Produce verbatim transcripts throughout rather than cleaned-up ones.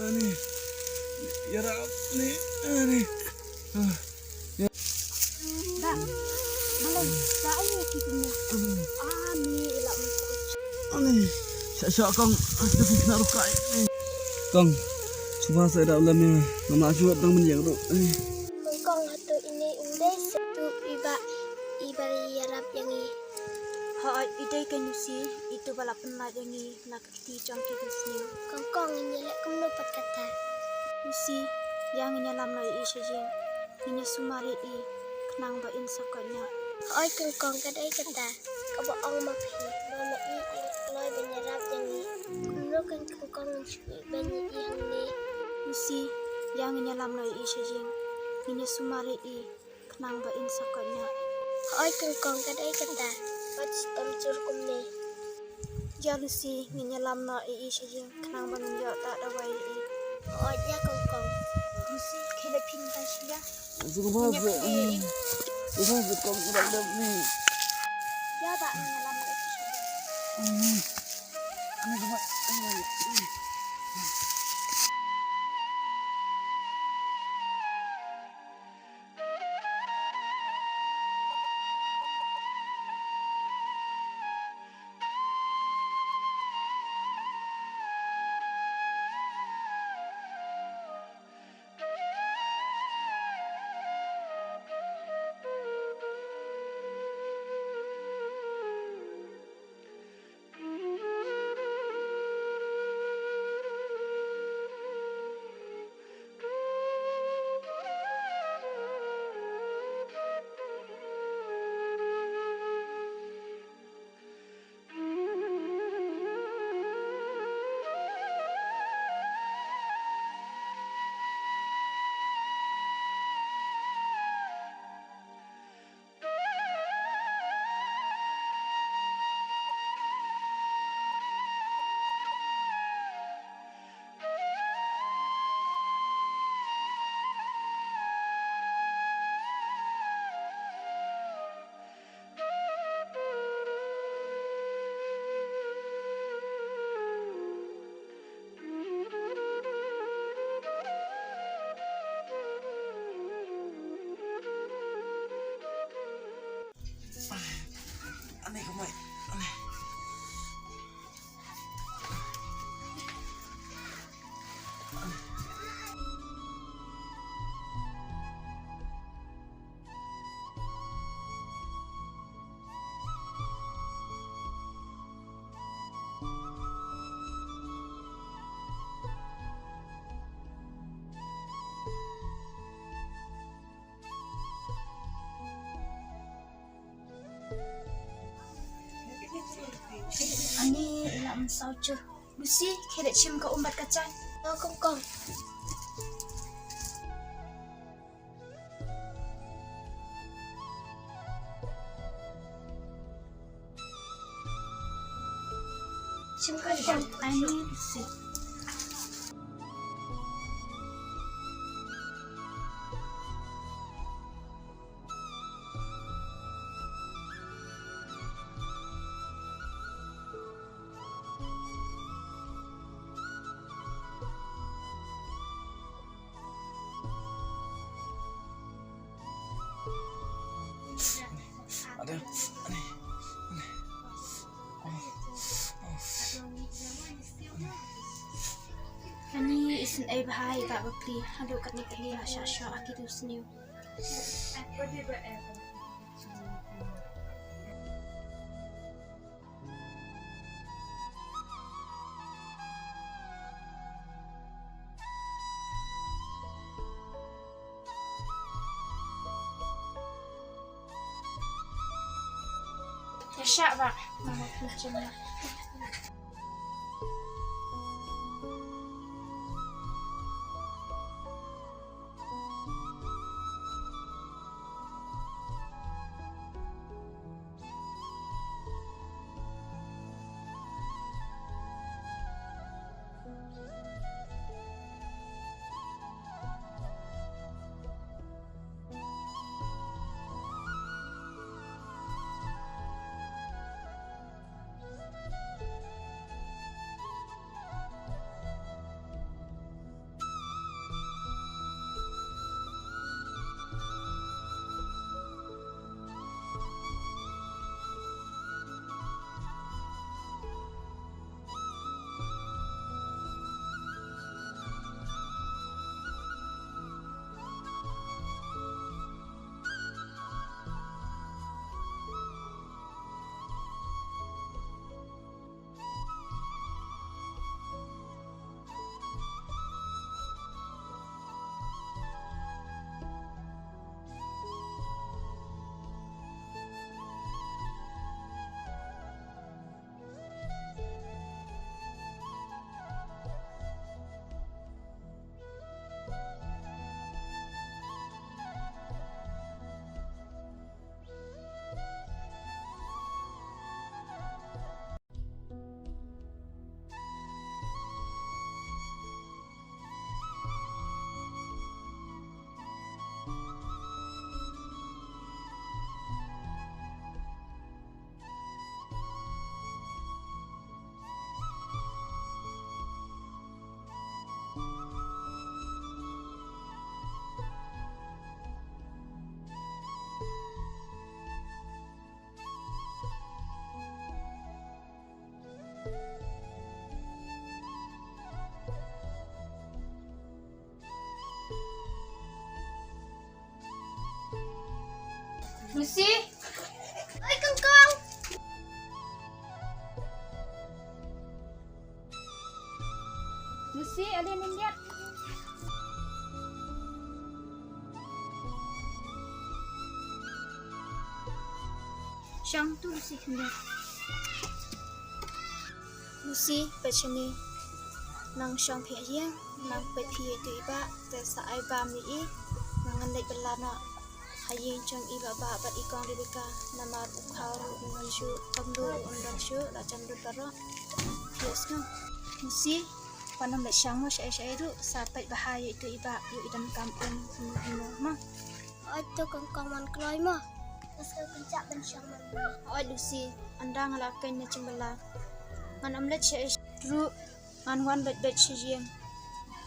Ani. Ïarap ni. Ani. Ah. Ba. Malai, ba ai ni ki kumne. Ani, ila mun. Ani. Sha sha kong. Aku tu kena rukai. Kong. Cuba saya dah ulam ni. Mama aku dang menyang tu. Ani. Kong, kong, hatu ini undai satu iba, iba ïarap ïa ngi. Hooid, i dei ka Lucy, itu ba la pynlait ïa ngi na ka kti jong ki dieng sniew. Kong, kong, ngin ïaleh kumno pat kata? Lucy, ïa ngin ïalam noh ïa i sha ïing. Ngin ïasumar ïa i khnang ba in sa koit noh. Hooid kong, kong, ka dei kata kaba ong ma phi, ba ma i i la kloi ban ïarap ïa ngi. Kumno kan kong, kong, ngin shu ïoh ban ïa i hangne? Lucy, ïa ngin ïalam noh ïa i sha ïing. Ngin ïasumar ïa i khnang ba in sa koit noh. Hooid kong, kong, ka dei kata. Wat shitom jur kumne. Ïa Lucy, ngin ïalam noh ïa i sha ïing khnang ba ngin ïoh da dawai ïa i. Hooid ïa kong, kong. Lucy, khie leit phi mynta sha ïing. Ngin ïa phi ïa i. Ïa ba ngin ïalam noh ïa i sha ïing. Ani, ila mynsaw jur. Lucy, khie leit shim ka um bad ka jaiñ. Oh, kong, kong. Shim ka jaiñ. Ani, Lucy. Ani, isynei bha ïa i Bah Bapli, haduh katne katne la shah shoh ha kito ki sniew. Ïa shah bah. Mama pynjah. Lucy. Oi, Kong Kong. Lucy, ale myndiat. Shong tu Lucy khyndiat. Lucy, peit shane. Nang shong phi ha ïing, nang peit phi ïa itu i bah, te sa ai bam ïa i, ngan leit bylla noh ha ïing jong i bah bah bad i kong Rebecca, namar u khaw ruh un don shuh, kamlu ruh un don shuh, la jan lut baroh. Ïohsngew. Lucy, wat nym leit shong mo shaei shaei ruh, sa peit bha ïa itu i bah, ïoh i donkam um kumno kumno mo. Hooid to Kong Kong, wan kloi mo. Nga sngewkynjah ban shong mo. Hooid Lucy, ynda nga la khein na jingbylla, ngan ym leit shaei shaei ruh, ngan wan beit beit sha ïing.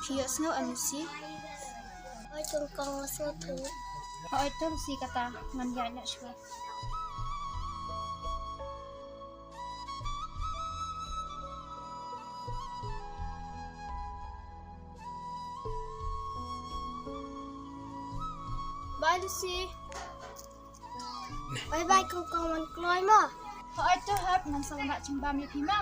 Phi ïohsngew em Lucy? Hooid Kong Kong, nga sngewthuh. Hooid to Lucy, kata ngan ïaid noh shuwa. Bye Lucy. Bye bye Kong Kong, wan kloi mo. Hooid to hep, ngan sa wan rah jingbam ïa phi mo.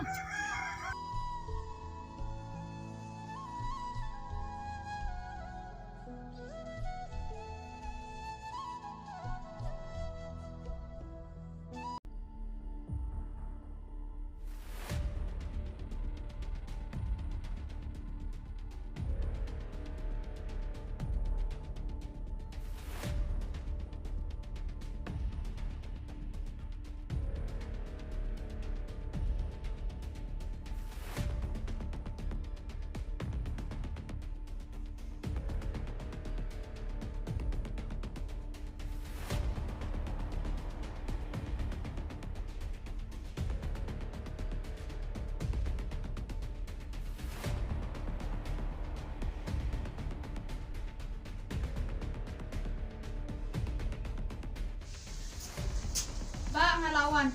Bah, nga la wan.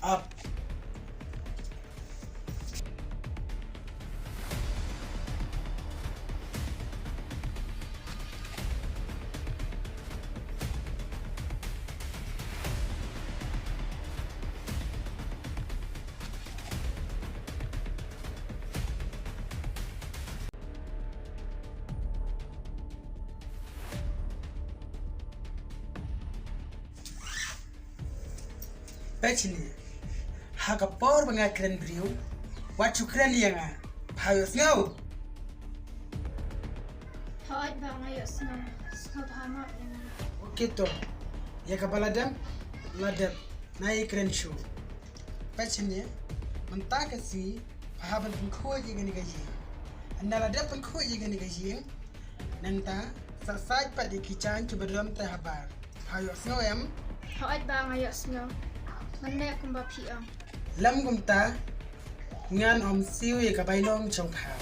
Ap. Peit shane, ha ka por ba nga kren briew, wat shu kren ïa nga. Pha ïohsngew? Hooid bah, nga ïohsngew. Sngewbha mo ïa nga. Ok to. Ïa kaba la dep, la dep. Nai kren shuh. Peit shane, mynta ka sngi pha hap ban pynkhuid ïa kane ka ïing. Ynda la dep pynkhuid ïa kane ka ïing, nangta sa sait pat ïa ki jaiñ kiba don trai habar. Pha ïohsngew em? Hooid bah, nga ïohsngew. Ngan leh kumba phi ong. Lem kumta, ngan ym siew ïa ka bainong jong pha.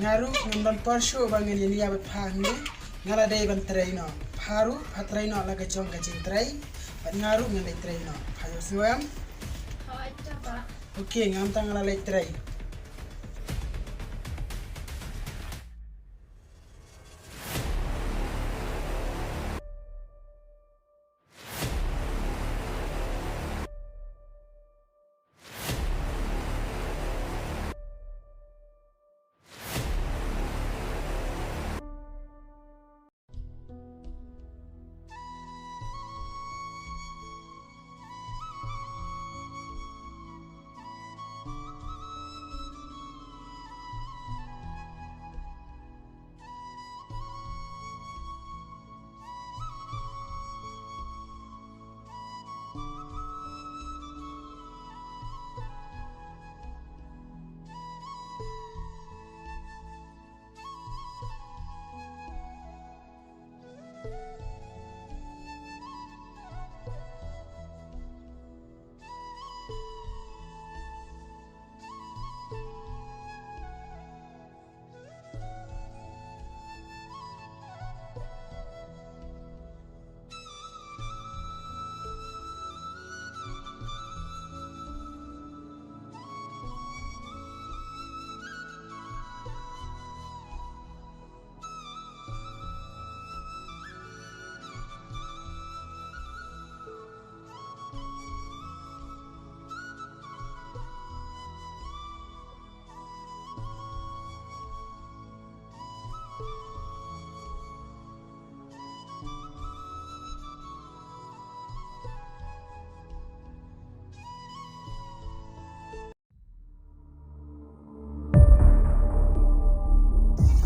Nga ruh ngam don por shuh ba ngan ïania bad pha hangne. Nga la dei ban trei noh. Pha ruh pha trei noh la ka jong ka jingtrei, bad nga ruh ngan leit trei noh. Pha ïohsngew em? Hooid to bah. Ok, ngam tang, nga la leit trei.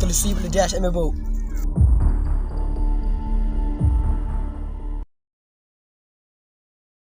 Receive le dia sha me bo.